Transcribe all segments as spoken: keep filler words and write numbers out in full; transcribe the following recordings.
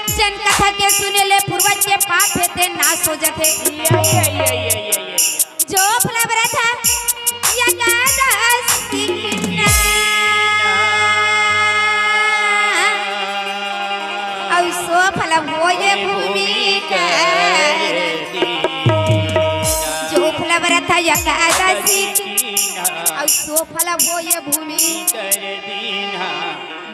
जन कथा के सुने ले पूर्वज के पाप हे ते नाश हो जथे। या, या, या, या, या, या। जो फल व्रत एकादशी ना, अउ सो फल होय भूमि कर। जो फल व्रत एकादशी, अउ सो फल होय भूमि।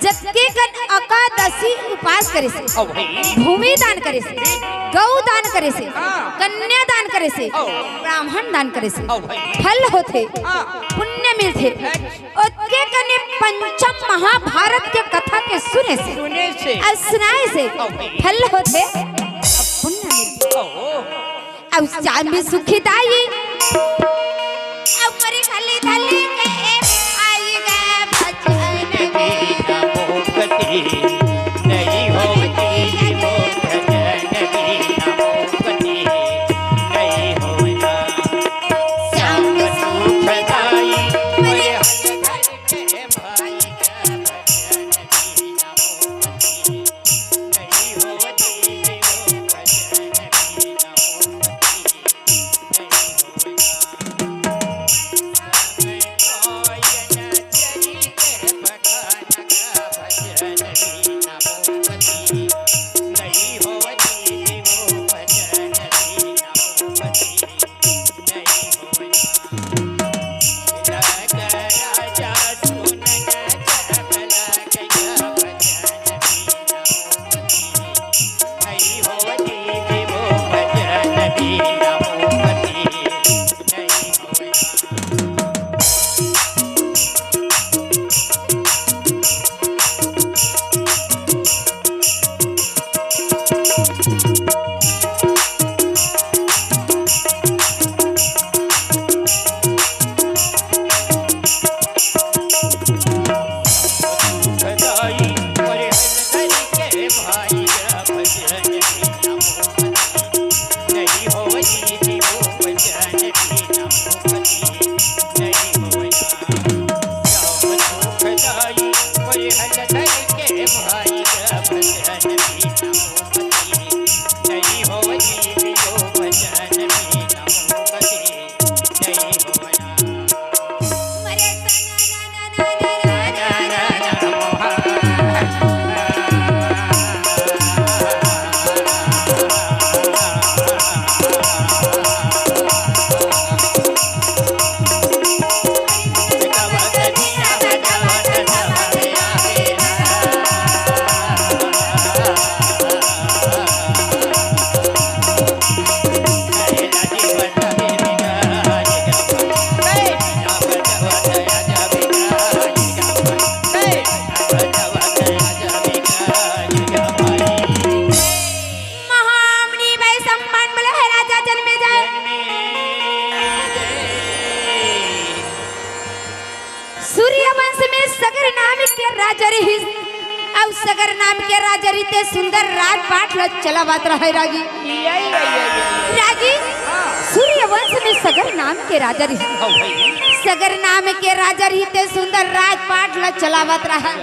जतके कन एकादशी उपास करे से, ओ भाई। भूमि दान करे से, गौ दान करे से, हाँ। कन्या दान करे से, ओ। ब्राह्मण दान करे से, ओ भाई। फल होथे, हाँ। पुण्य मिलथे। अच्छा। ओतके कने पंचम महाभारत के कथा के सुने से, सुने से। अउ सुनाए से ओ भाई। फल होथे, पुण्य मिलथे। ओ। अउ श्याम सुखदाई, अउ मोरे हली धली के आई गे भजन बिना मोक्ति नहीं होती, वो भजन बिना मोक्ति नहीं होना। श्याम सुखदाई, मोरे हली धली के भाई गे भजन बिना मोक्ति। महामुनि वै सम्मान मिले हे राजा जनमेजय। सूर्यवंश में सगर नाम के राजा रिहिस, अउ सगर नाम के राजा रिहिस ते सुंदर राजपाट ल चलावत रहय रागी। रागी, सूर्यवंश में सगर नाम के राजा रिहिस। सगर नाम के राजा रिहिस ते सुंदर राजपाट ल चलावत रहय।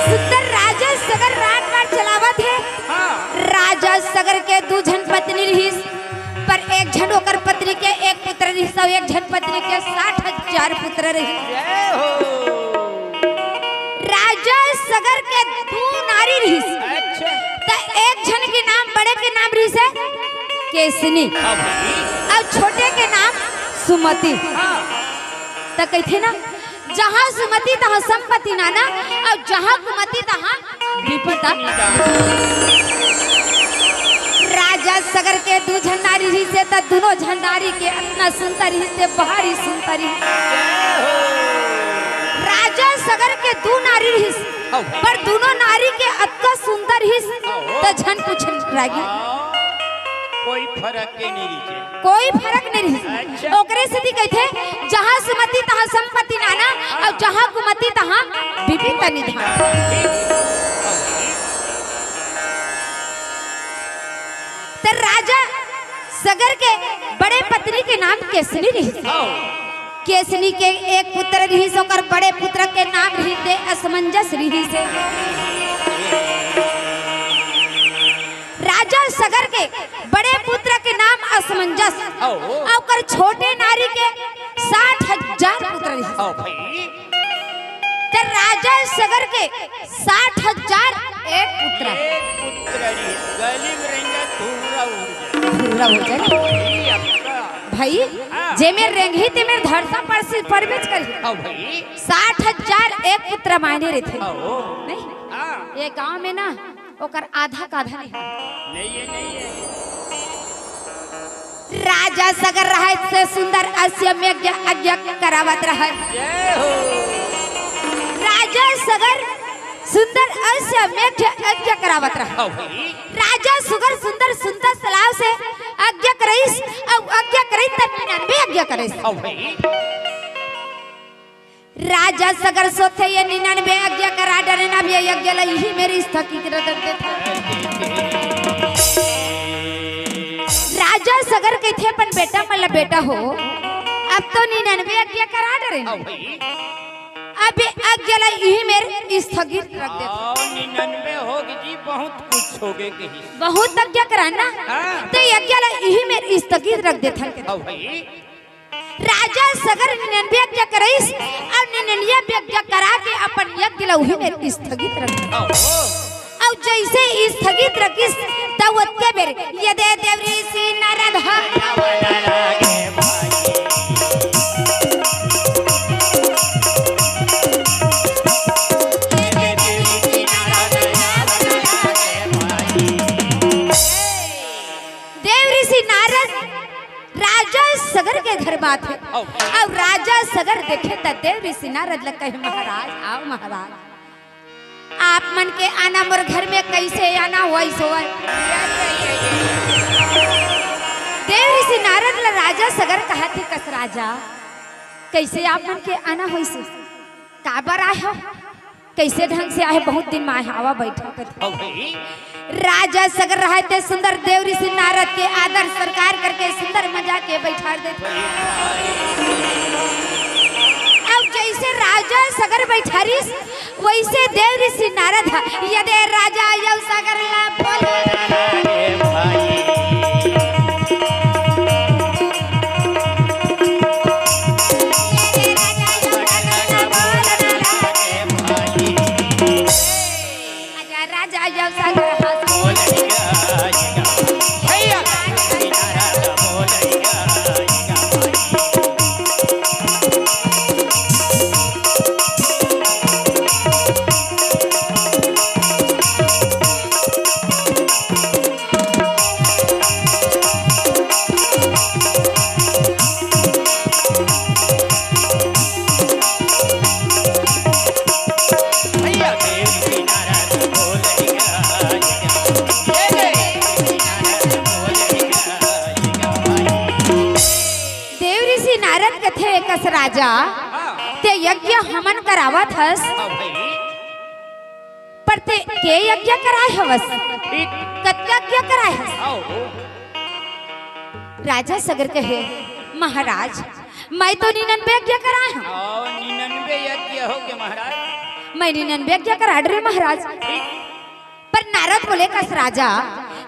सुंदर राजा सगर राजपाट चलावत हे। हाँ। राजा सगर के दू झन पत्नी रिहिस, पर एक झन ओकर पत्नी के एक पुत्र रिहिस अउ एक झन पत्नी के साठ हजार पुत्र रिहिस। जय हो। राजा सगर के दू नारी रिहिस। अच्छा। त एक झन के नाम, बड़े के नाम रिहिस हे केसनी, हाँ भाई। अउ छोटे के नाम सुमति। हाँ। त कहिथे ना, जहाँ सुमति तहाँ संपत्ति नाना, अउ जहाँ कुमति तहाँ विपत्ति। राजा सगर के दू झन नारी रिहिस हे, त दूनों झन नारी के अतना सुंदर रिहिस हे, भारी सुंदर रिहिस। राजा सगर के दू नारी रिहिस, पर दूनों नारी के अतना सुंदर रिहिस, त झन पूछ रागी। कोई फरक के नहीं रिहिस। कोई फरक नहीं रिहिस। अच्छा। ओकरे सेती कहिथे, "जहाँ सुमति तहाँ संपत्ति नाना, अउ जहाँ कुमति तहाँ विपत्ति निधान।" त राजा सगर के बड़े पत्नी के नाम केसनी रिहिस। हाँ। केसनी के एक पुत्र रिहिस, ओकर बड़े पुत्र के नाम रिहिस ते असमंजस रिहिस। सगर के बड़े पुत्र के नाम असमंजस, अउ ओकर छोटे नारी के साठ हजार पुत्र रिहिस। अउ भाई। त राजा सगर के साठ हजार एक पुत्र। एक पुत्र रिहिस, गली में रेंगे, धुर्रा उड़ जाए। धुर्रा हो जाए। भाई, हाँ। जे मेर रेंगही ते मेर धरसा परसी परबेच करही। हाँ भाई। साठ हजार एक पुत्र मायने रहिथे। हाँ। नहीं? हाँ। ये गांव में ना ओकर आधा का आधा नहीं। नहीं है, नहीं है। राजा सगर रहय ते सुंदर अश्वमेघ यज्ञ करावत रहय। जय हो। राजा सगर सुंदर अश्वमेघ यज्ञ करावत रहय। हाँ भाई। राजा सगर सुंदर सुंदर सलाव से यज्ञ करिस, अउ यज्ञ करिस त निन्यानवे यज्ञ करिस। हाँ भाई। राजा सगर सोचे ये निन्यानवे यज्ञ करा डरेन, अब ये यज्ञ ला इही मेर स्थगित रख देथंव। राजा सगर कहिथे अपन बेटा मन ला, बेटा हो, अब तो निन्यानवे यज्ञ करा डरेन, हाँ भाई। अब ये यज्ञ ला इही मेर स्थगित रख देथंव। हाँ, निन्यानवे होगे जी, बहुत कुछ होगे कहिस। बहुत यज्ञ करान ना, हाँ। त यज्ञ ला इही मेर स्थगित रख देथंव। हाँ भाई। राजा सगर निन्यानवे यज्ञ करिस, अउ निन्यानवे यज्ञ करा के अपन यज्ञ ला उही मेर स्थगित रख। ओहो। अउ जइसे स्थगित रखिस, त ओतके बेर ये दे देव ऋषि नारद ह। देव ऋषि नारद राजा सगर के घर बात हे। अउ राजा सगर देखे त देव ऋषि नारद ल कहे, महाराज, आओ महाराज, आप मन के आना मोर घर में कइसे आना होइस होवय? देव ऋषि नारद ल राजा सगर कहत हे, कस राजा, कइसे आप मन के आना होइस? काबर आए हो? कइसे ढंग से आए? बहुत दिन में आए हव, आवा बइठा कर। हाँ भाई। राजा सगर रहय ते सुंदर देव ऋषि नारद के आदर सत्कार करके सुंदर मजा के बइठार देथे। अउ जइसे राजा सगर बइठारिस, वइसे देव ऋषि नारद ह, ये दे राजा अउ सगर ला बोले। राजा अउ सगर ह। देव ऋषि नारद कथे, कस राजा, हाँ। ते यज्ञ हमन करावत हस, हाँ भाई। पर ते के यज्ञ कराए हवस? ठीक। कतका यज्ञ कराए हस? आओ। राजा सगर कहे, महाराज, मैं तो निन्यानवे यज्ञ कराए हंव। आओ, निन्यानवे यज्ञ होगे महाराज। मैं निन्यानवे यज्ञ करा डरेंव महाराज। ठीक। पर नारद बोले, कस राजा,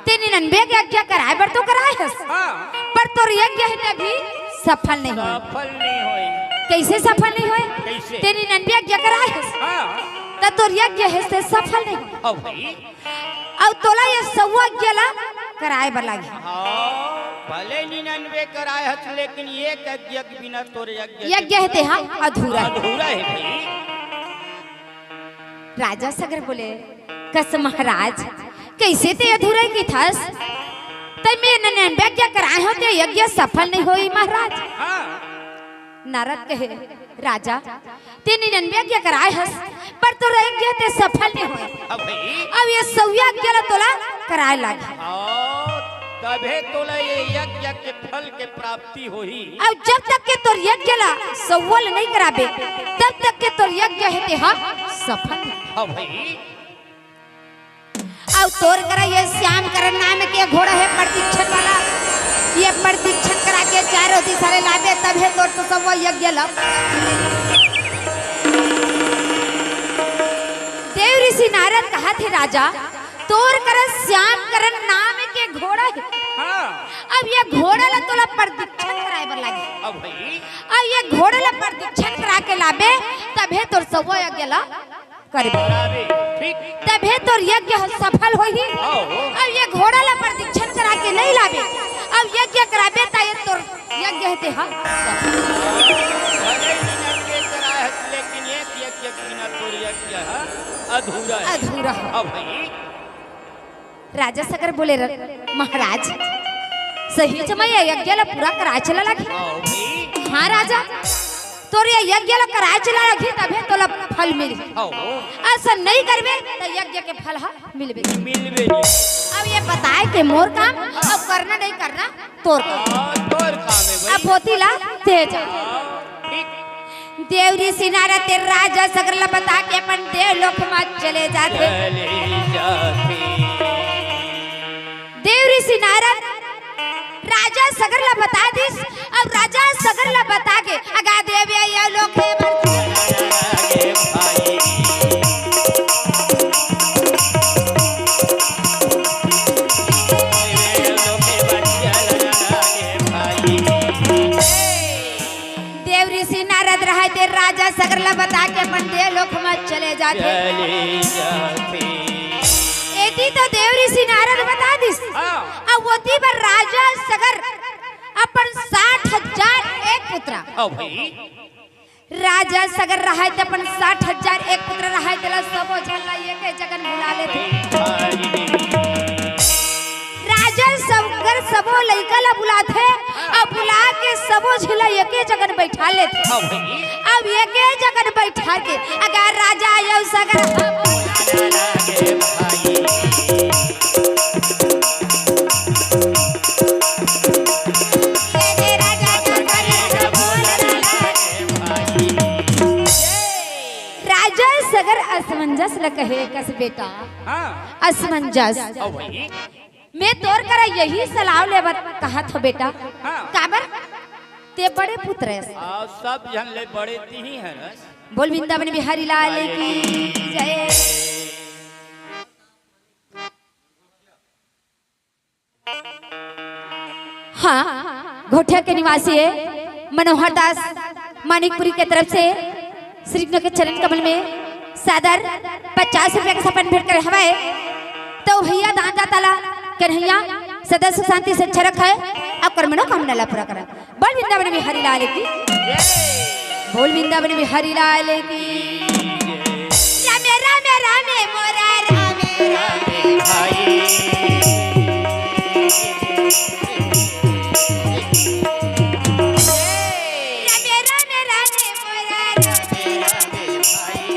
ते निन्यानवे यज्ञ कराए बर तो कराए हस, हाँ। पर तोर यज्ञ हे ते अभी सफल नहीं होय। सफल नहीं होय। कइसे सफल नहीं होय? कइसे? ते निन्यानवे यज्ञ कराए हस, हाँ। त तोर यज्ञ हे ते सफल नहीं होय। हाँ भाई। अउ तोला ये सौवा यज्ञ ला कराए बर लागही। हाँ, भले निन्यानवे कराए हस, लेकिन एक यज्ञ के बिना तोर यज्ञ यज्ञ हे ते हा अधूरा हे। अधूरा हे भाई। राजा सगर बोले, कस महाराज, कइसे ते अधूरा कहिथस? ते मैं निन्यानवे यज्ञ कराए हंव, ते यज्ञ सफल नहीं होय महाराज। हाँ। नारद कहे, राजा, ते निन्यानवे यज्ञ कराए हस, पर तोर यज्ञ हे ते सफल नहीं होय। हाँ भाई। अब ये सौवा यज्ञ ला तोला कराए लागही। हाँ, तभे तोला ये यज्ञ के फल के प्राप्ति होही। अउ जब तक के तोर यज्ञ ला सफल नहीं कराबे, तब तक के तोर यज्ञ हे ते हा सफल नहीं। हाँ भाई। अउ तोर करा ये श्याम करण नाम के घोड़ा हे प्रशिक्षण वाला, ये प्रशिक्षण करा के चारों दिशा ले लाबे, तब हे तोर तो सब यज्ञ ला। देव ऋषि नारद कहथे, राजा, तोर करा श्याम करण नाम के घोड़ा हे। हाँ। अब ये घोड़ा ला तोला प्रदक्षिण कराए बर लागे। अब भाई। अब ये घोड़ा ला प्रदक्षिण करा के लाबे, तभे तोर सवा यज्ञ ला करबे। कराबे, ठीक। तभे तोर यज्ञ ह सफल होही। हाँ। अब ये घोड़ा ला प्रदक्षिण करा के नहीं लाबे, अब यज्ञ कराबे, त ये तोर यज्ञ हे ते हा। भले ही यज्ञ कराए हस, लेकिन एक यज्ञ के बिना तोर यज्ञ ह अधूरा हे। अधूरा हे। अब भाई। राजा सगर बोले, "र-, महाराज, सही समय ये यज्ञ ला पूरा कराए चला लागे।" हाँ भाई। हाँ राजा, तोर ये यज्ञ ला कराए चला लागे, तभे तोला फल मिलही। हाँ। अइसन नहीं करबे, त यज्ञ के फल हा मिलबे नहीं। मिलबे नहीं। अब ये बताए के मोर काम, अब करना नहीं करना तोर काम। हाँ, तोर काम हे भाई। अब होती ला तेज। हाँ, ठीक। देव ऋषि नारद ते राजा सगर ला बता के अपन देवलोक मा चले जाथे। चले जाथे। देव ऋषि नारद राजा सगर ला बता दिस, अउ राजा सगर ला बता के अगा देव ये लोक हे बर। देव ऋषि नारद रहय ते राजा सगर ला बता के अपन देवलोक म चले जाथे। चले जाथे। एती तो देव ऋषि नारद बता दिस। हाँ। अउ ओती बर राजा सगर अपन साठ हजार एक पुत्र। हाँ भाई। राजा सगर रहय ते अपन साठ हजार एक पुत्र रहय, तेला सबो झन ला एके जगन बुला लेथे। राजा सगर सबो लइका ला बुलाथे, अउ बुला के सबो झन ला एके जगन बइठा लेथे। हाँ भाई। अब एके जगन बइठा के अगर राजा अउ सगर राजा सगर असमंजस ल कहे कस बेटा। हाँ। असमंजस। हाँ भाई। मैं तोर करा यही सलाह लेबर कहत हो बेटा। हाँ। काबर? ते बड़े पुत्र हस। हाँ, सब झन ले बड़े तिही हरस। बोल वृंदावन बिहारी लाल की जय। हाँ, घोटिया के निवासी हे मनोहर दास मानिकपुरी के तरफ से श्री कृष्ण के चरण कमल में सादर पचास रुपया के सपन भेंट करे हवय। तो भैया दान दाता ला कन्हैया सदा सुख शांति से अच्छा रखय, अउ कर मनोकामना ला पूरा करय। बोल वृंदावन बिहारी लाल की। बोल वृंदावन बिहारी लाल की। रामे रामे रामे मोरा रामे रामे भाई। रामे रामे रामे मोरा रामे रामे भाई।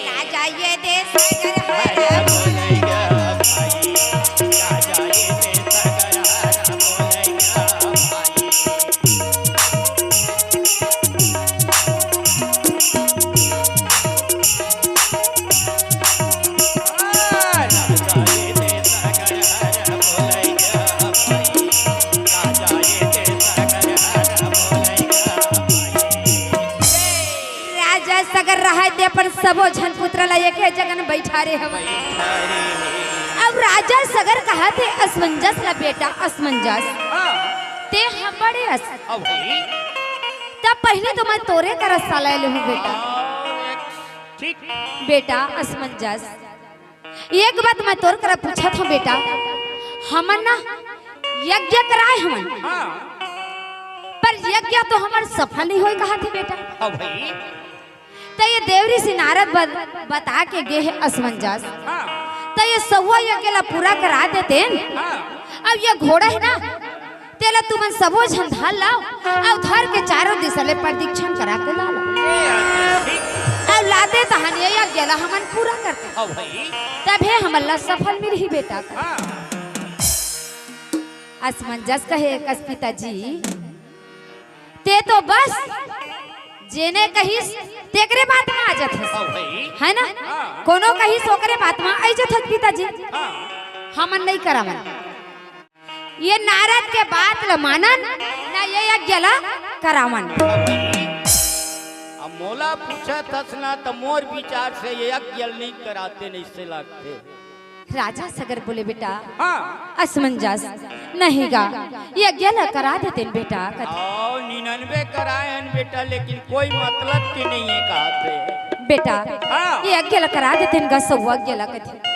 राजा ये दे सागर हर बोलैया भाई, राजा ये दे सागर हर बोलैया भाई। राजा सगर रहय ते अपन सबो झन पुत्र ला एके जगन बइठारे हवय। अब राजा सगर कहत हे असमंजस ला बेटा, असमंजस। हाँ। ते ह बड़े अस। अब भाई। तब पहले तो मैं तोरे करा सलाह लेहूँ बेटा। हाँ, ठीक। बेटा असमंजस, एक बात मैं तोर करा पूछत हूँ बेटा, हमन ना यज्ञ कराए हमन, हाँ। पर यज्ञ तो हमर सफल नहीं होय कहत हे बेटा। हाँ भाई। त ये देव ऋषि नारद बत-, बता के गे हे असमंजस। हाँ। त ये सौवा यज्ञ ला पूरा करा देते। हाँ। अब ये घोड़ा हे ना, तेला तुमन सबो झन धर लाव, अउ धर के चारों दिशा ले प्रदक्षिण करा के ला लाव। अउ लाते तहन ये यज्ञ ला हमन पूरा करते। हाँ भाई। तभे हमन ला सफल मिलही बेटा। हाँ। असमंजस कहे कस पिताजी, ते तो बस जेने कहिस तेकरे बात म आ जाथस। हाँ भाई। है ना? हाँ। कोनो कहिस ओकरे बात म आई जाथस पिताजी। हाँ। हमन नहीं करावन। ये नारद के बात ल मानन, ना ये यज्ञ ल करावन। अब मोला पूछत हस ना, त मोर विचार से ये यज्ञ ल नइ कराते, नइसे लागथे। राजा सगर बोले, "बेटा, हाँ। असमंजस नहीं गा, ये यज्ञ ल करा देतेन बेटा," कथे। आओ, निन्यानवे कराए हन बेटा, लेकिन कोई मतलब के नहीं है कहाथे। बेटा, हाँ। ये यज्ञ ल करा देतेन गा, सौवा यज्ञ ल कथे।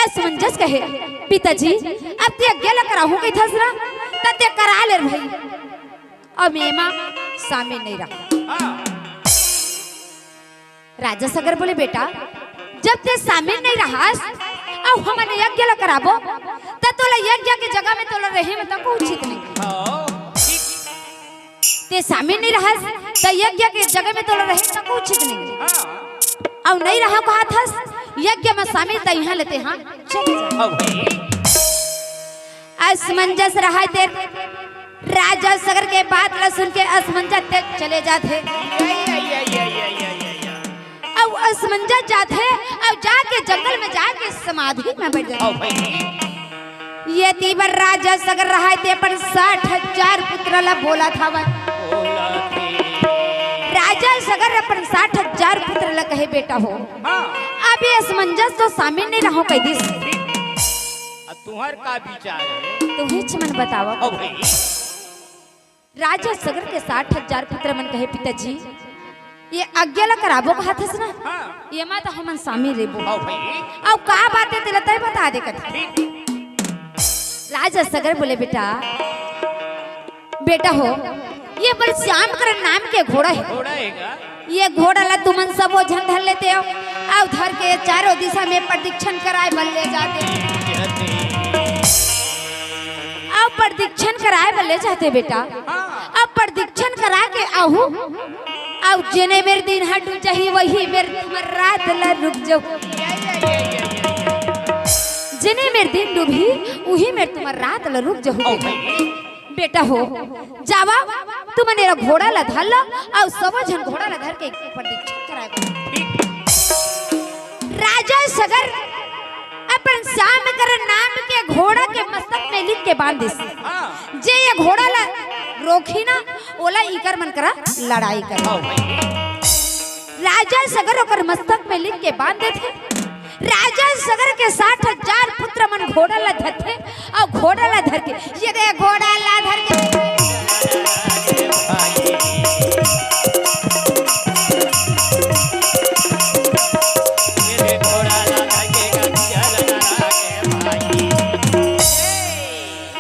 असमंजस कहे, "पिताजी, अब ते यज्ञ ल कराहूं कहिथस ना, त ते करा ले रे भाई।" अब एमा शामिल नहीं रहा। हाँ। राजा सगर बोले, "बेटा, जब ते शामिल नहीं रहस, अउ हमन यज्ञ ल कराबो, त तोला यज्ञ के जगह में तोला रहे में तको उचित नहीं। हाँ, ठीक। ते शामिल नहीं रहस, त यज्ञ के जगह में तोला रहे में तको उचित नहीं। हाँ। अउ नहीं रहा कहत हस, यज्ञ में शामिल त इहाँ लेते हाँ, चले जा।" हाँ भाई। असमंजस रहा ते राजा सगर के बात ल सुन के असमंजस ते चले जाथे। अउ असमंजस जाथे, अउ जाके जंगल में जाके समाधि में बैठ जाथे। ये तीबर राजा सगर रहा ते अपन साठ हजार पुत्र ला बोलत हवय। राजा सगर अपन साठ हजार पुत्र ला कहे, "बेटा हो, हाँ। अब ये असमंजस तो शामिल नहीं रहो," कहि दिस। अब तुम्हार का विचार है? तुहेच मन बतावा। अब भाई। राजा सगर के साठ हजार पुत्र मन कहे, "पिताजी, ये यज्ञ ल कराबो कहत हस ना? हाँ। ये मा तो हमन शामिल रेबो। हाँ भाई। अउ का बात है, तेला तय बता दे कथे।" ठीक। राजा सगर बोले, "बेटा, बेटा हो, ये बड़ श्याम करण नाम के घोड़ा है। घोड़ा है का? ये घोड़ा ला तुमन सबो झन धर लेते हो, अउ धर के चारों दिशा में प्रदक्षिण कराए बर ले जाते।" अउ प्रदक्षिण कराए बर ले जाते बेटा। हाँ। अब प्रदक्षिण करा के आहू, अउ जेने मेर दिन ह डूब जाही, वही मेर तुमर रात ल रुक जाहू। जेने मेर दिन डूबही, उही मेर तुमर रात ल रुक जाहू। ओ भाई। बेटा हो, जावा, तुमन एला घोड़ा ला धर ला, अउ सबो झन घोड़ा ला धर के प्रदक्षिण कराए बर। राजा सगर अपन श्याम करण नाम के घोड़ा के मस्तक में लिख के बांध दिस। हाँ। जे ये घोड़ा ला रोकही ना, ओला इकर मन करा लड़ाई करही। हाँ भाई। राजा सगर ओकर मस्तक में लिख के बांध देथे। राजा सगर के साठ हजार पुत्र मन घोड़ा ला धरथे, अउ घोड़ा ला धर के, ये दे घोड़ा ला धर के।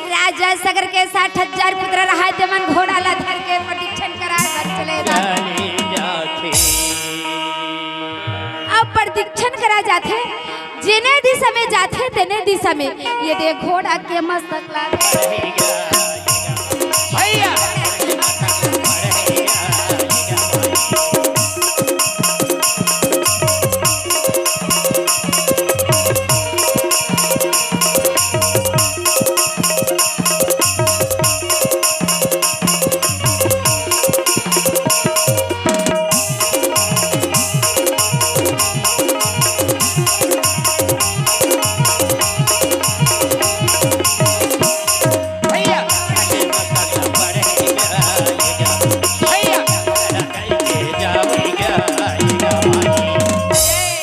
राजा सगर के साठ हजार पुत्र रहा, ते मन घोड़ा ला धर के प्रदक्षिण कराए बर चले जाथे। अब प्रदक्षिण करा जाथे, जेने दिशा में जाथे, तेने दिशा में ये दे घोड़ा के मस्तक ला। भैया।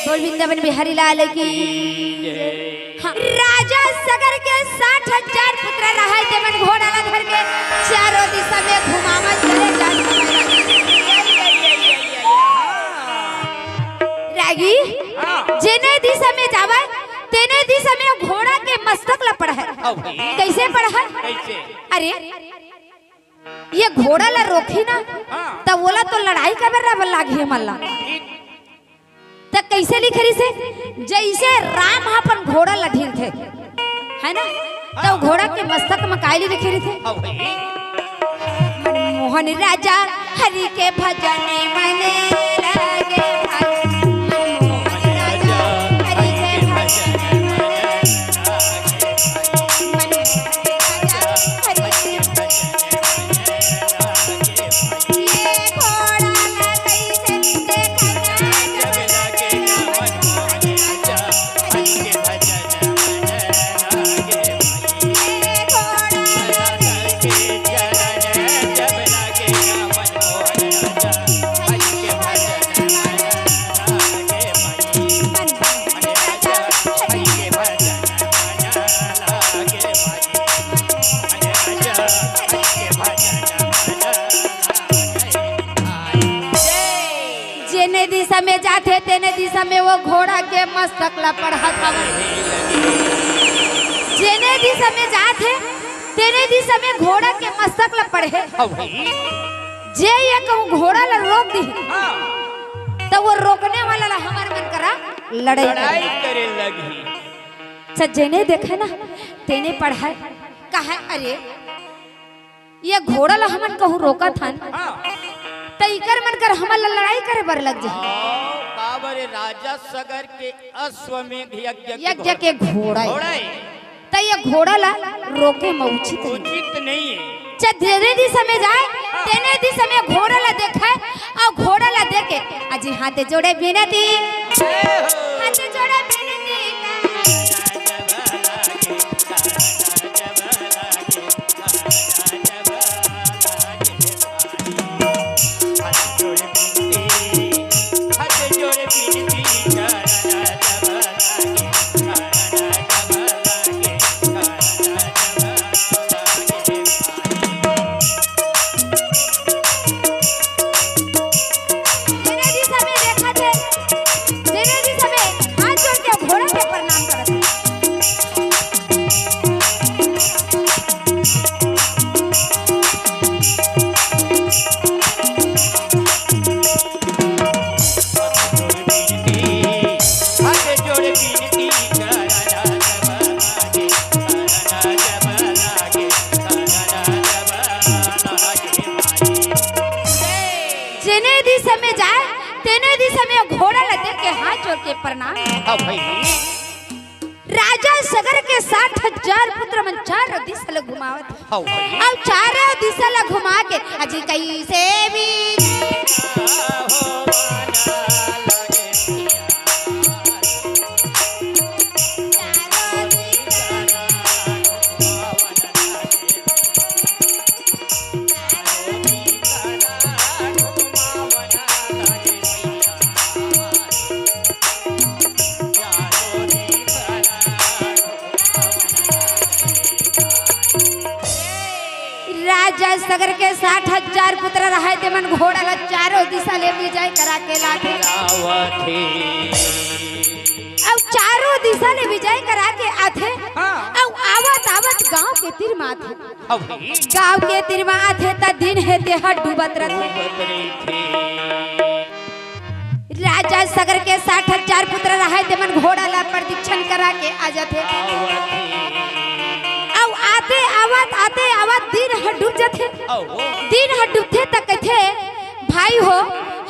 बोल वृंदावन बिहारी लाल की। हाँ। राजा सगर के साठ हजार पुत्र रहय, ते मन घोड़ा ला धर के चारों दिशा में घुमावत चले जात। रागी, हाँ। जेने दिशा में जावय, तेने दिशा में घोड़ा के मस्तक ला पड़हय। हाँ भाई। कइसे पड़हय? कइसे? अरे, ये घोड़ा ला रोकही ना, हाँ। त ओला तो लड़ाई काबर बर लागही हमन ला। ठीक। त कइसे लिखे रिहिसे? जइसे राम ह अपन घोड़ा ला ढीलथे, है ना? त वो घोड़ा के मस्तक म काय लिखे रिहिसे? हाँ भाई। मनमोहन राजा हरि के भजन मने लगे भाई। मनमोहन राजा हरि के भजन मने लगे भाई। मनमोहन राजा हरि के भजन मने लगे भाई। जेने दिशा में जाथे, तेने दिशा में वो घोड़ा के मस्तक ला पढ़त हवय। जेने दिशा में जाथे, तेने दिशा में घोड़ा के मस्तक ला पढ़े। हव भाई। जे ये कहूँ घोड़ा ला रोक दिही, हाँ। त वो रोकने वाला ला हमर मन करा लड़ाई लड़ाई करे। करे लगही। अच्छा, जेने देखे ना, तेने पढ़ाय। कहे, "अरे, ये घोड़ा ला हमन कहूँ रोकत हन, हाँ। त इकर मन कर हमन ला लड़ाई करे बर लग जाही।" आओ, काबर ए राजा सगर के अश्वमेघ यज्ञ के यज्ञ घोड़ा। के घोड़ा ए। घोड़ा ए। त ये घोड़ा ला रोके म उचित नहीं। उचित नहीं है। च-, जेने दिशा में जाय, तेने दिशा में घोड़ा ला देखय, अउ घोड़ा ला देख के, अजी हाथ जोड़े बिनती, हाथ जोड़े बिनती। जेने दिशा में देखत हे, जेने दिशा में हाथ जोड़ के घोड़ा के प्रणाम करत हे। जेने दिशा में जाय, तेने दिशा में घोड़ा ला देख के हाथ जोड़ के प्रणाम। हाँ भाई। राजा सगर के साठ हजार पुत्र मन चारों दिशा ल घुमावत हे। हव। अउ चारों दिशा ल घुमा के अजी कइसे भी राजा सगर के साठ हजार पुत्र रहय, ते मन घोड़ा ला चारों दिशा ले विजय करा के लाथे। अउ चारों दिशा ले विजय करा के आथे। हाँ। अउ आवत आवत गांव के तीर म आथे। अभी गांव के तीर म आथे त दिन हे तेहा डूबत रथे। डूबत रहिथे। राजा सगर के साठ हजार पुत्र रहय, ते मन घोड़ा ला प्रदक्षिण करा के आ जाथे। आवत हे। अउ आते आवत, आते आवत दिन ह डूब जाथे। अहो। दिन ह डूबथे त कथे, "भाई हो,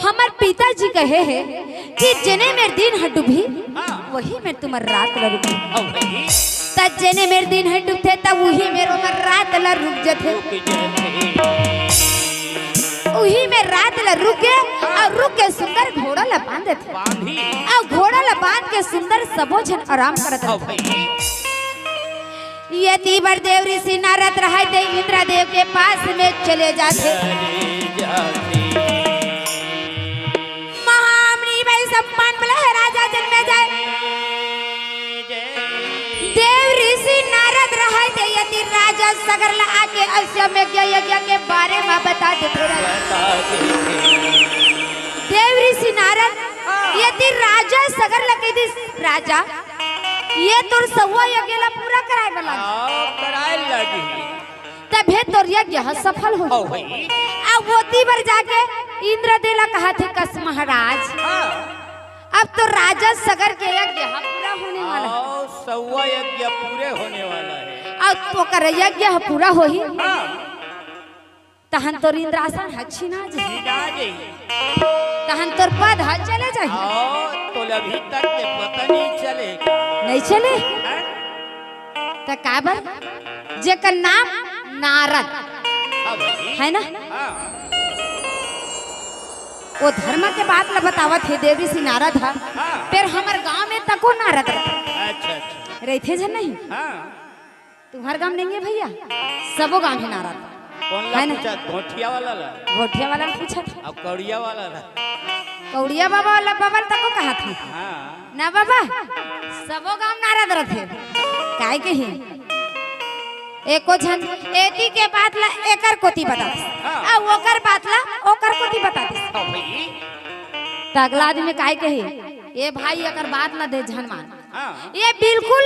हमर पिताजी कहे हे कि जेने मेर दिन ह डूबही, हाँ। वही मेर तुमर रात ल रुकही।" अहो भाई। त जेने मेर दिन ह डूबथे, त उही मेर ओमर रात ल रुक जाथे। रुक जाथे। उही मेर रात ल रुक के, अउ रुक के सुंदर घोड़ा ल बांध देथे। बांधी। अउ घोड़ा ल बांध के सुंदर सबो झन आराम करत अहो रथे। भाई। यति बर देव ऋषि नारद रहय, ते इंद्रदेव के पास में चले जाथे। चले जाथे। महामुनि भाई सम्मान मिला हे राजा जनमेजय। देव ऋषि नारद रहय, ते यति राजा सगर ला आके अश्वमेघ यज्ञ के बारे म बता देथे राजा। बता देथे। देव ऋषि नारद हाँ। यति राजा सगर ला कहि दिस, "राजा, ये तोर सउवा यज्ञ ला पूरा कराय बर लागही।" आओ, कराय लागही। तभे तोर यज्ञ ह सफल होही। हो भाई। अब ओती बर जाके इंद्रदेव ला कहत हे, कस महाराज, हाँ। अब तो राजा सगर के यज्ञ ह पूरा होने वाला हे। आओ, सउवा यज्ञ पूरे होने वाला हे। अब तो ओकर यज्ञ ह पूरा होही। हाँ। तहन तोर इंद्रासन ह छिना जाही। छिना जाही। तहन तोर पद ह चले जाही। आओ, तोला अभी तक के पता नहीं चले का? नहीं चले? हैं? त काबर? जेकर नाम नारद। हाँ भाई। है ना? हाँ। वो धर्म के बात ला बतावत हे देव ऋषि नारद ह। हाँ। फेर हमर गांव में तको नारद रहिथे। अच्छा, अच्छा। रहिथे झन नहीं? हाँ। तुम्हर गांव नइ हे भइया, सबो गांव हे नारद। कोन ला है ना? पूछत? घोटिया वाला ला? घोटिया वाला ला पूछत। अब कौड़िया वाला ला? कौड़िया बाबा वाला बाबा ला तको कहत हे। हाँ। ना बाबा, सबो गांव नारद रथे। काय कही? एको झन एती के बात ला एकर कोती बता दिस। हाँ। अउ ओकर बात ला ओकर कोती बता दिस। हाँ भाई। त अगला आदमी काय कही, "ए भाई, एकर बात ला दे झन मान।" हाँ। ये बिल्कुल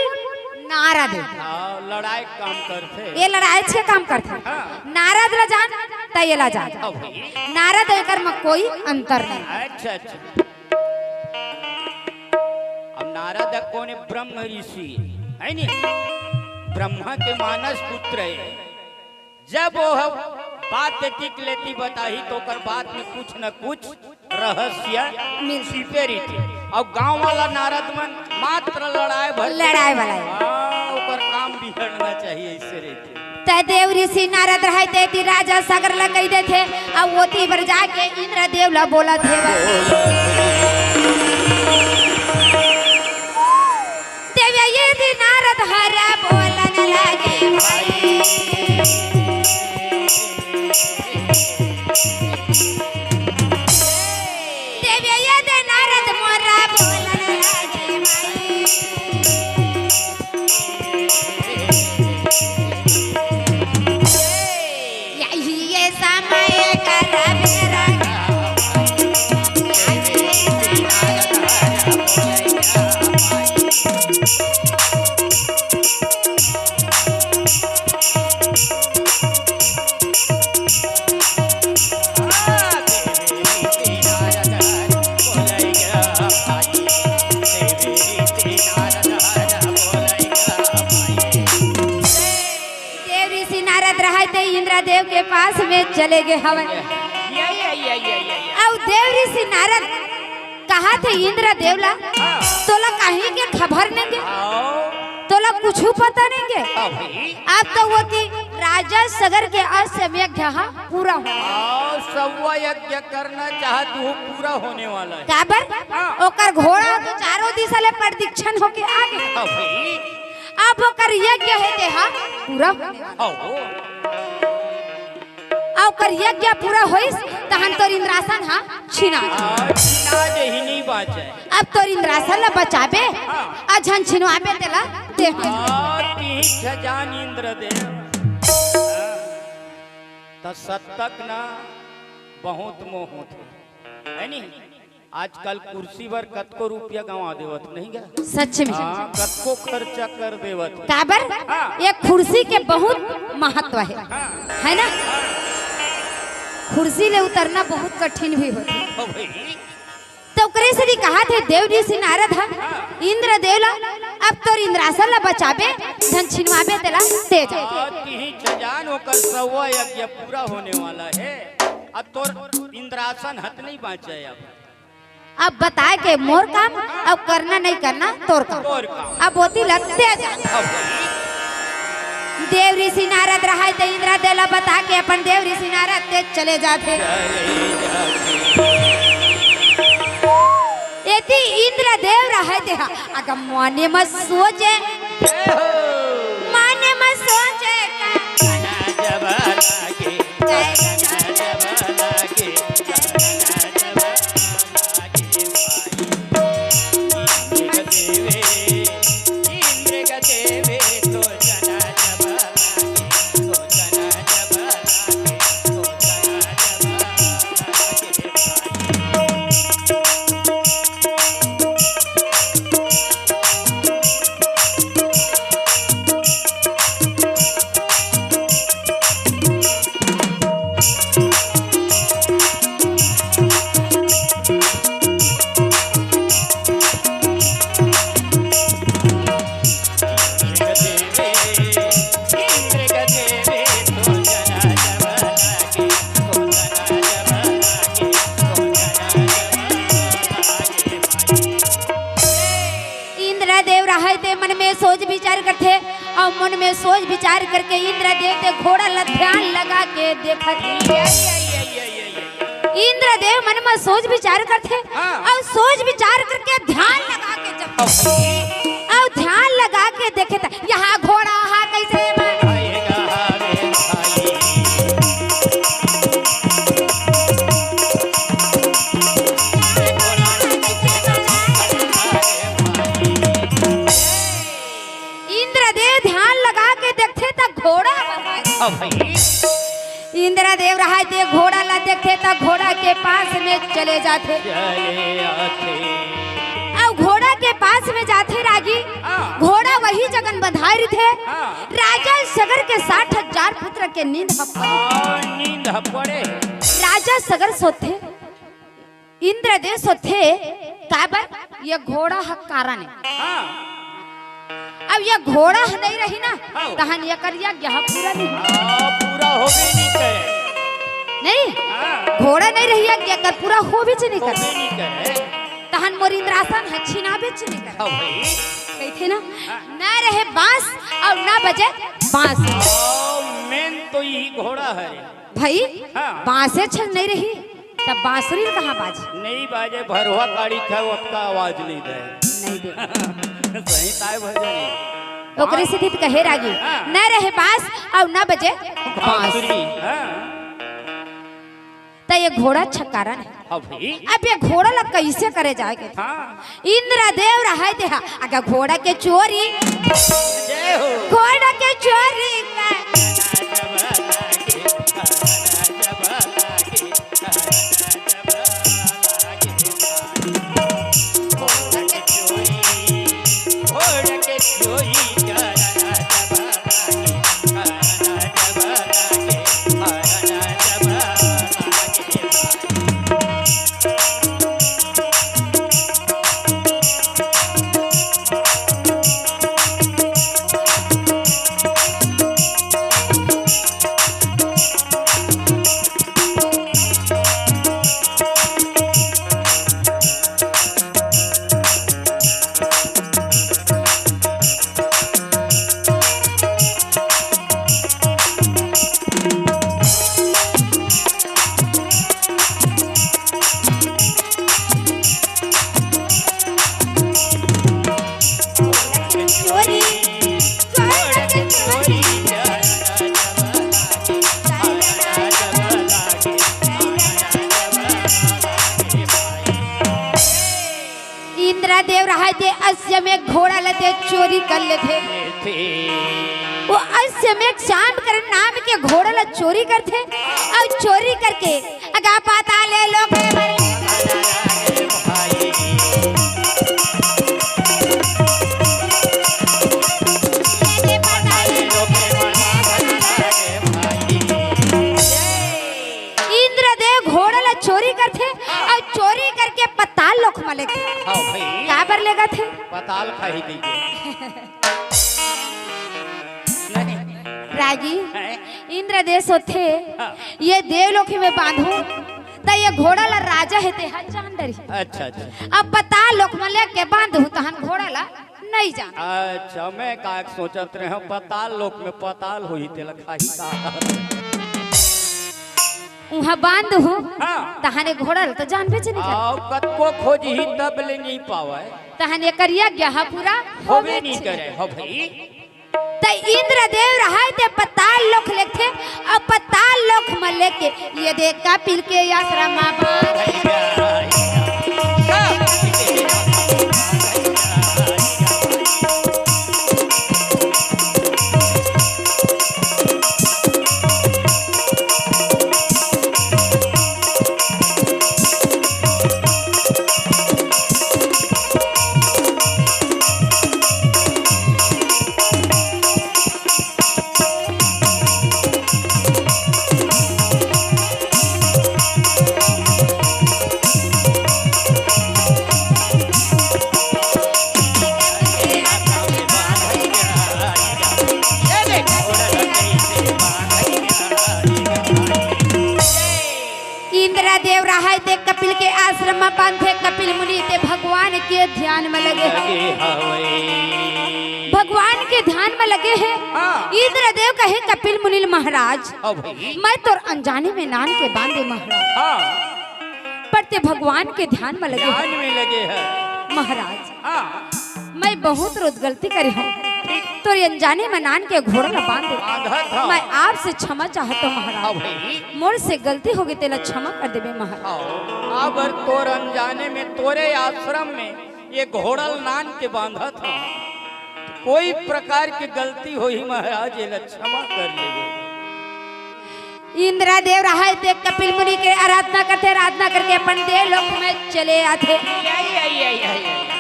नारद हे। हाँ, लड़ाई काम करथे। ये लड़ाई के काम करथे। हाँ। नारद ला जान, त ये ला जान। अब नारद एकर म कोई अंतर नहीं। अच्छा, अच्छा। अब नारद कोन हे? ब्रह्म ऋषि हे, है नी? ब्रह्मा के मानस पुत्र हे। जब वो ह-, बात एतिक लेती बताही, तो ओकर बात में कुछ न कुछ रहस्य छिपे रहिथे। अउ गांव वाला नारद मन मात्र लड़ाई भर लड़ाई वाला हे। हाँ, ओकर काम बिगड़ना चाहिए, ऐसे रहिथे। त देव ऋषि नारद रहय, तेती राजा सगर ल कहि देथे, अउ ओती बर जाके इंद्र देव ल बोलत हे। देव ये दे नारद हर बोलन लगे भाई। देव ये दे नारद मोरा बोलन लगे भाई। यही ये समय करब रंग। देव ऋषि नारद रहय ते इंद्रदेव के पास में चले गे हवय। या, या, या, या, या, या। अउ देव ऋषि नारद कहत हे इंद्रदेव ला, हाँ। तोला कहीं के खबर नइ गे। आओ। तोला कुछु पता नइ गे। अभी। अब तो ओती राजा सगर के अश्वमेध ह पूरा हो। आओ, सवा यज्ञ करना चाहत हूँ, पूरा होने वाला है। काबर? हाँ। ओकर घोड़ा तो चारों दिशा ले प्रदक्षिण होके आ गे। अभी। अब ओकर यज्ञ हे ते ह पूरा होने वाला। आओ। अउ ओकर यज्ञ पूरा होइस, तहन तोर इंद्रासन ह छिना गे। हाँ, छिना गे ही नइ बाचय। अब तोर इंद्रासन ल बचाबे, हाँ। अउ झन छिनवाबे तेला देख। हाँ, तिही छजान इंद्रदेव। त सत्तक न बहुत मोह होथे, है नी? आजकल कुर्सी बर कतको रुपया गंवा देवत, नहीं गा? सच में। हाँ, कतको खर्चा कर देवत। काबर? हाँ। ये कुर्सी के बहुत महत्व हे, हाँ। है ना? हाँ। कुर्सी ले उतरना बहुत कठिन भी होथे। ओ भाई। त ओकरे सेती कहत हे देव ऋषि नारद ह, हाँ। इंद्रदेव ला, अब तोर इंद्रासन ला बचाबे, झन छिनवाबे तेला दे जा। हाँ, तिही छजान ओकर सवा यज्ञ पूरा होने वाला हे। अब तोर इंद्रासन ह त नइ बाचय अब। अब बताय के मोर काम, अब करना नइ करना तोर काम। तोर काम। अब ओती लगते जा। अब देव ऋषि नारद रहय त इंद्रदेव ला बता के अपन देव ऋषि नारद ते चले जाथे। चले जाथे। एती इंद्रदेव रहय ते ह, अगर मने म सोचे, जय हो। मने म सोचे का जब लागे, जय जब लागे, जब इंद्रदेव रहय ते मन में सोच विचार करथे, अउ मन में सोच विचार करके इंद्रदेव ते घोड़ा ला ध्यान लगा के देखत हे। इंद्रदेव मन में सोच विचार करथे, हाँ। अउ सोच विचार करके ध्यान लगा के जब, अउ ध्यान लगा के देखे त यहाँ घोड़ा हा कैसे बा? इंद्रदेव ध्यान लगा के देखथे त घोड़ा बा। अब भाई। इंद्रदेव रहय ते घोड़ा ला देखथे त घोड़ा के पास में चले जाथे। चले आथे। अउ घोड़ा के पास में जाथे रागी। हाँ। घोड़ा वही जगन बंधाय रहिथे। हाँ। राजा सगर के साठ हजार पुत्र के नींद ह पड़े। हाँ, नींद ह पड़े। राजा सगर सोथे, इंद्रदेव सोथे, काबर ये घोड़ा ह कारण हे। हाँ। अब ये घोड़ा ह नहीं रही ना, हाँ। तहन ये करिया यह पूरा नहीं हो। हाँ, पूरा होबे नहीं करे। नहीं, हाँ। घोड़ा नहीं रही, ये कर पूरा होबे च नहीं करे। होबे नहीं करे। तहन मोर इंद्रासन ह छिनाबे च नहीं करे। हाँ भाई। कहिथे ना, हाँ। ना रहे बांस अउ ना बजे बांस। ओ, मेन तो यही घोड़ा है। भाई, हाँ। बांसे छन नहीं रही, तब बांसुरी कहाँ बाजी? नहीं बाजे, भरवा काड़ी खाए, ओतका आवाज नहीं दे। नहीं दे। सही ताय भजन। ओकरे से तो कहे रागी, हाँ। न रहे बांस अउ न बजे बांसुरी। बांसुरी, हाँ। त ये घोड़ा छक्कारन हे। हाँ भाई। अब ये घोड़ा ला कैसे करे जाए के? हाँ। इंद्रदेव रहय तेहा, अगर घोड़ा के चोरी, जय हो। घोड़ा के चोरी का। इंद्रदेव रहय ते अश्वमेघ घोड़ा ल ते चोरी कर लेथे। वो अश्वमेघ चांद कर नाम के घोड़ा ल चोरी करथे अउ चोरी करके अगा पाताल लोक में मर इंद्रदेव घोड़ा ला चोरी करथे अउ चोरी करके पताल लोक म लेगथे। हाँ भाई। काबर लेगथे? पताल खाही कहिके। नहीं। रागी, हैं? इंद्रदेव सोचथे, हाँ। ये देवलोक में बांधू, त ये घोड़ा ला राजा हे, तेहा जान डरही। अच्छा, अच्छा। अब पताल लोक म लेके बांधू, तहन घोड़ा ला नहीं जान। अच्छा, मैं का सोचत रहे हूँ, पताल लोक में पताल होही, तेला खाही का? उहाँ बांधू, हाँ। तहन ये घोड़ा ला तो जानबे च नहीं करे। आओ, कतको खोजही, तब ले नहीं पावे। तहन ये करिया गया पूरा होबे नहीं करे, हो भाई। त इंद्रदेव रहय ते पताल लोक लेगथे, अउ पताल लोक म लेके ये दे कपिल के आश्रम म बांध। इंद्रदेव रहय ते कपिल के आश्रम म बांधे, कपिल मुनि ते भगवान के ध्यान म लगे हे। भगवान के ध्यान म लगे हे। हाँ। इंद्रदेव कहे कपिल मुनि ल, महाराज, हाँ भाई। मैं तोर अनजाने में नान के बांधे महाराज। हाँ। पर ते भगवान के ध्यान म लगे हे। ध्यान में लगे हे। महाराज। हाँ। मैं बहुत रोज गलती करे हूँ। तोर अनजाने म नान के घोड़ा ला बांध दे। बांधत हव। मैं आपसे क्षमा चाहत हूँ महाराज। हाँ भाई। मोर से गलती होगे, तेला क्षमा कर देबे महाराज। हाँ, अब तोर अनजाने में तोरे आश्रम में ये घोड़ा ल नान के बांधत हव। कोई प्रकार के गलती होही महाराज, एला क्षमा कर लेबे। इंद्रदेव रहय ते कपिल मुनि के आराधना करथे, आराधना करके अपन देवलोक में चले आथे। या, या, या, या, या।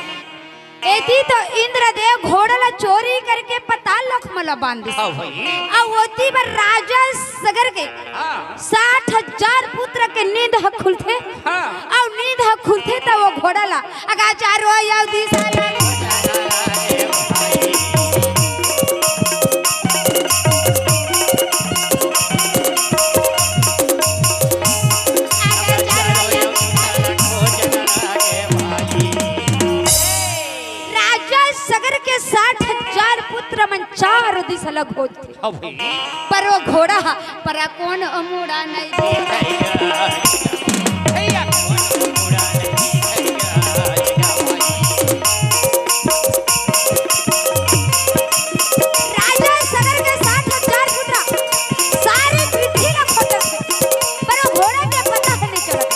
एती तो इंद्रदेव घोड़ा ला चोरी करके पताल लोक म ला बांध दिस। हाँ भाई। अउ ओती बर राजा सगर के हाँ। साठ हजार पुत्र के नींद ह खुलथे। हाँ। अउ नींद ह खुलथे त वो घोड़ा ला अगा चारो अउ दिशा ला राजा सगर के साठ हजार पुत्र मन चारों दिशा ल खोजथे। अभी पर वो घोड़ा ह, पर कोन मुड़ा नहीं दे। राजा सगर के साठ हजार पुत्र सारी पृथ्वी ल खोजथे, पर वो घोड़ा के पता ह नहीं चलत।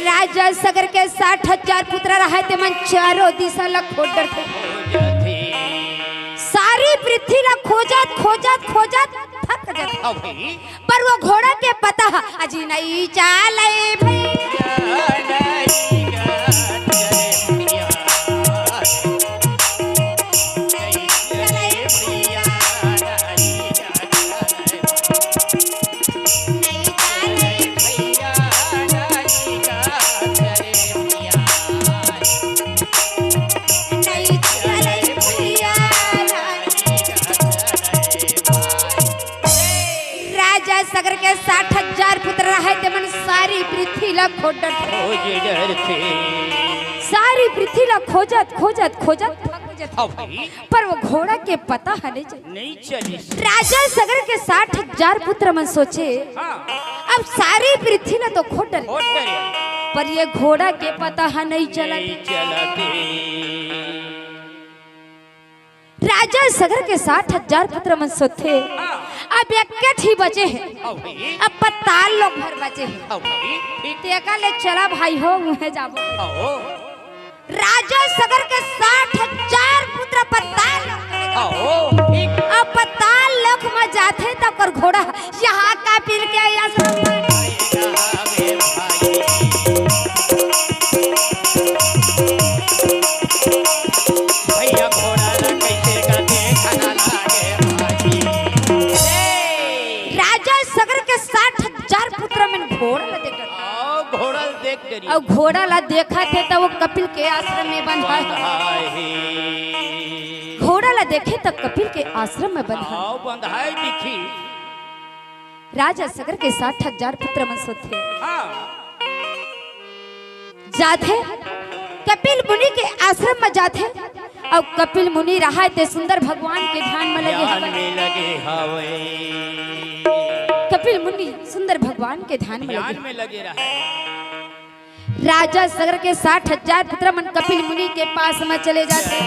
राजा सगर के साठ हजार पुत्र रहय, ते मन चारों दिशा ल खोज डरथे। सारी पृथ्वी ल खोजत, खोजत, खोजत थक जाथे। पर वो घोड़ा के पता ह, अजी नहीं चाले भैया। राजा सगर के साठ हजार पुत्र रहय, ते मन सारी पृथ्वी ल खोज डरथे। खोज डरथे। सारी पृथ्वी ल खोजत, खोजत, खोजत थक जाथे। हाँ भाई। पर वो घोड़ा के पता ह नहीं चलिस। नहीं चलिस। राजा सगर के साठ हजार पुत्र मन सोचे, हाँ। अब सारी पृथ्वी ल तो खोज डरे। खोज डरे। पर ये घोड़ा के पता ह नहीं चलत। नहीं चलत। राजा सगर के साठ हजार पुत्र मन सोचथे, हाँ। अब एक ठिन बचे हे, हाँ भाई। अब पताल लोक भर बचे हे। हाँ भाई, ठीक। तेकर ले चला भाई हो, उहें जाबो। हाँ। राजा सगर के साठ हजार पुत्र पताल लोक में जाथे। हाँ, ठीक। अब पताल लोक में जाथे त ओकर घोड़ा यहाँ कपिल के आश्रम में। भैया घोड़ा ला कैसे का देखा ना लागे भाई। राजा सगर के साठ हजार पुत्र मन घोड़ा ला देख डरे। हाँ, घोड़ा ला देख डरे। अउ घोड़ा ला देखथे त वो कपिल के आश्रम में बंधा हे। बंधा हे। घोड़ा ला देखे त कपिल के आश्रम में बंधा हे। हाँ, बंधा हे दिखी। राजा सगर के साठ हजार पुत्र मन सोचथे। हाँ। जाथे, कपिल मुनि के आश्रम में जाथे, अउ कपिल मुनि रहय ते सुंदर भगवान के ध्यान में लगे ध्यान हवय। में लगे हवय। कपिल मुनि सुंदर भगवान के ध्यान में ध्यान लगे। में लगे रहय। राजा सगर के साठ हजार पुत्र मन कपिल मुनि के पास में चले जाथे।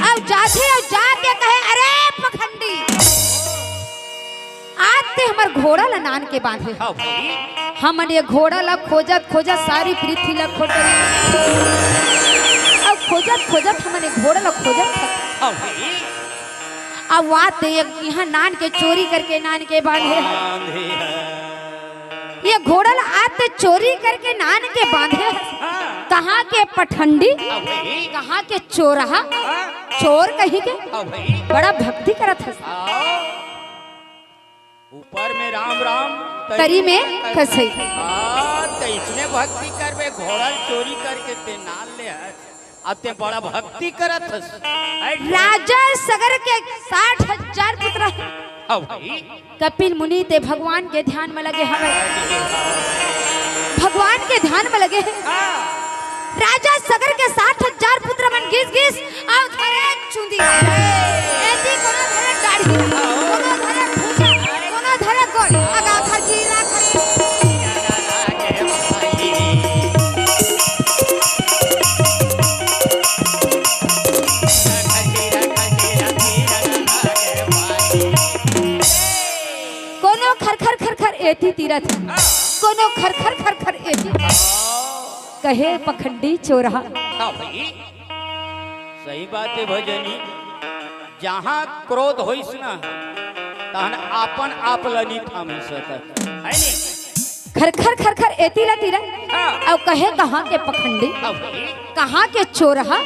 अउ जाथे अउ जाके कहे, "अरे पखंडी, आज ते हमर घोड़ा ला नान के बांधे।" हाँ भाई। हमन ये घोड़ा ला खोजत खोजत सारी पृथ्वी ला खोज डरे। अउ खोजत खोजत हमन ये घोड़ा ला खोजत थक। हाँ भाई। अब आते ये यहाँ नान के चोरी करके नान के बांधे। बांधे हे। ये घोड़ा ला आते चोरी करके नान के बांधे। हाँ। कहाँ के पठंडी, हाँ भाई। कहाँ के चोरहा, हाँ। चोर कहीं के। हाँ भाई। बड़ा भक्ति करत हस। हाँ। ऊपर में राम राम, तरी में कसई। हाँ, त इसने भक्ति करबे, घोड़ा चोरी करके ते नान ले हस। अब ते बड़ा भक्ति करत हस। राजा सगर के साठ हजार पुत्र हे। हाँ भाई। कपिल मुनि ते भगवान के ध्यान में लगे हवय। भगवान के ध्यान में लगे हे। हाँ। राजा सगर के साठ हजार पुत्र मन गिस गिस अउ धरे चुंदी। एती कोनो धरे दाढ़ी, कोनो धरे भुजा, कोनो धरे गोड़, अगा खरकी ला खरकी। खर खर खर खर एती तीरत हे, कोनो खर खर खर खर एती। कहे पखंडी चोरहा। हाँ भाई, सही बात हे भजनी, जहाँ क्रोध होइस ना, तहन आपन आप ल नी थामे सकत, है नी? खर खर खर खर एती ला तीरत, हाँ। अउ कहे कहाँ के पखंडी, हाँ भाई। कहाँ के चोरहा,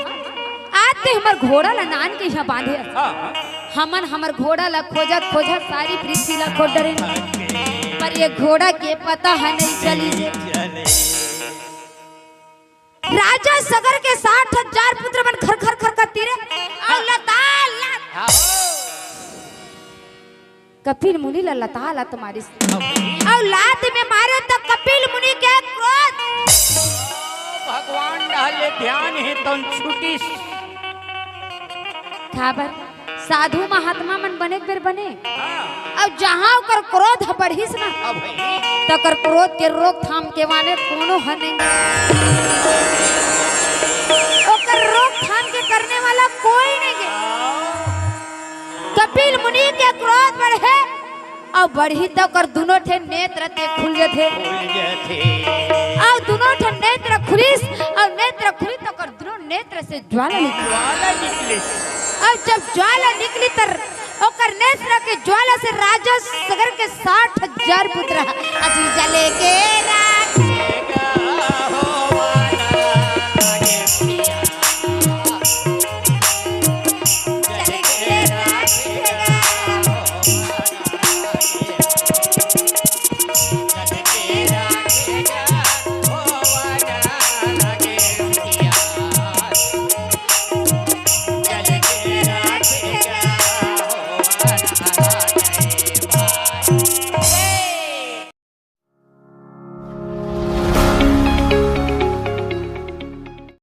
आज ते हमर घोड़ा ला नान के यहाँ बांधे हस। हाँ, हाँ। हमन हमर घोड़ा ला खोजत खोजत सारी पृथ्वी ला खोज डरेन, पर ये घोड़ा के पता ह नहीं चलिस। राजा सगर के साठ हजार पुत्र मन खर खर खर खर तीरे, अउ लता लत हाँ। कपिल मुनि ला लता लत मारिस। अउ लात में मारे त कपिल मुनि के क्रोध। भगवान डहले ध्यान हे तन छुटिस। काबर? साधु महात्मा मन बने के बेर बने। हाँ। अउ जहाँ ओकर क्रोध ह बढ़िस ना, हाँ भाई। त ओकर क्रोध के रोकथाम के वाले कोनो ह नहीं। ओकर रोकथाम के करने वाला कोई नहीं हे। कपिल मुनि के क्रोध बढ़े, अउ बढ़ी त ओकर दुनो ठे नेत्र ते खुल जथे। खुल जथे। अउ दुनो ठे नेत्र खुलिस, अउ नेत्र खुलिस त ओकर दुनो नेत्र से ज्वाला निकली। ज्वाला निकली। अउ जब ज्वाला निकली त ओकर नेत्र के ज्वाला से राजा सगर के साठ हजार पुत्र अजी जले के